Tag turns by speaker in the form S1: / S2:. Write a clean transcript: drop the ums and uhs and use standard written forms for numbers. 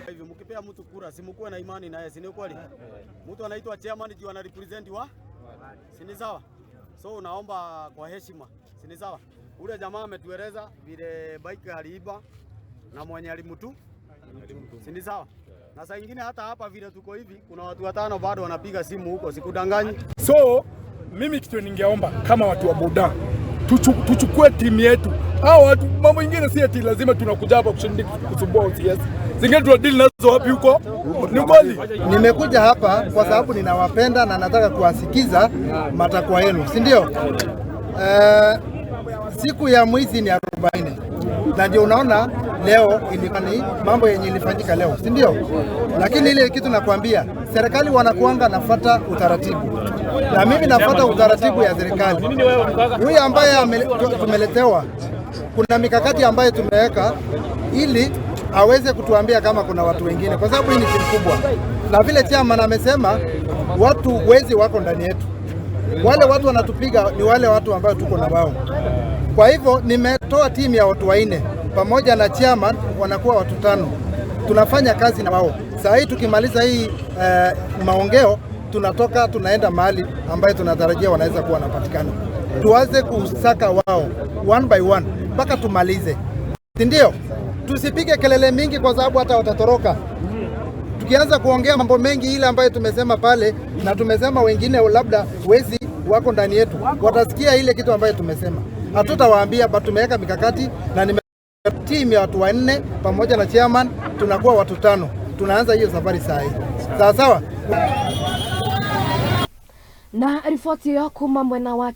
S1: Hivi mkipea mtu kura, si mkuwe na imani naye, si ni kweli? Mtu anaitwa chairman juu ana represent wa, si ni sawa? So unaomba kwa heshima, si ni sawa? Ule jamaa ametueleza vile bike aliiba na mwenye alimtu, si ni sawa? Na saa ingine hata hapa vile tuko hivi, kuna watu watano bado wanapiga simu huko, sikudanganyi.
S2: So mimi kitu ningeomba kama watu wa boda tuchukue timu yetu. Hao watu mambo ingine si eti lazima tunakuja hapa kushindi kusumbua OCS. Zingine tuna deal nazo wapi huko? Ni kweli.
S3: Nimekuja hapa kwa sababu ninawapenda na nataka kuwasikiza matakwa yenu, si ndio? Siku ya mwizi ni 40 na ndio unaona leo ilikuwa ni mambo yenye ilifanyika leo, si ndio? Lakini ile kitu nakwambia, serikali wanakuanga nafata utaratibu, na mimi nafata utaratibu ya serikali. Huyu ambaye tumeletewa, kuna mikakati ambayo tumeweka ili aweze kutuambia kama kuna watu wengine, kwa sababu hii ni timu kubwa, na vile chairman amesema watu wezi wako ndani yetu. Wale watu wanatupiga ni wale watu ambao tuko na wao. Kwa hivyo nimetoa timu ya watu wanne pamoja na chairman, wanakuwa watu tano. Tunafanya kazi na wao. Saa hii tukimaliza hii maongeo, tunatoka tunaenda mahali ambayo tunatarajia wanaweza kuwa wanapatikana. Tuanze kusaka wao one by one mpaka tumalize, si ndio? Tusipige kelele mingi kwa sababu hata watatoroka. Tukianza kuongea mambo mengi ile ambayo tumesema pale, na tumesema wengine labda wezi wako ndani yetu, watasikia ile kitu ambayo tumesema. Hatutawaambia, but tumeweka mikakati na nime timu ya watu wanne pamoja na chairman, tunakuwa watu tano. Tunaanza hiyo safari saa hii, sawa sawa.
S4: Na riboti ĩyo kuma mwena wa.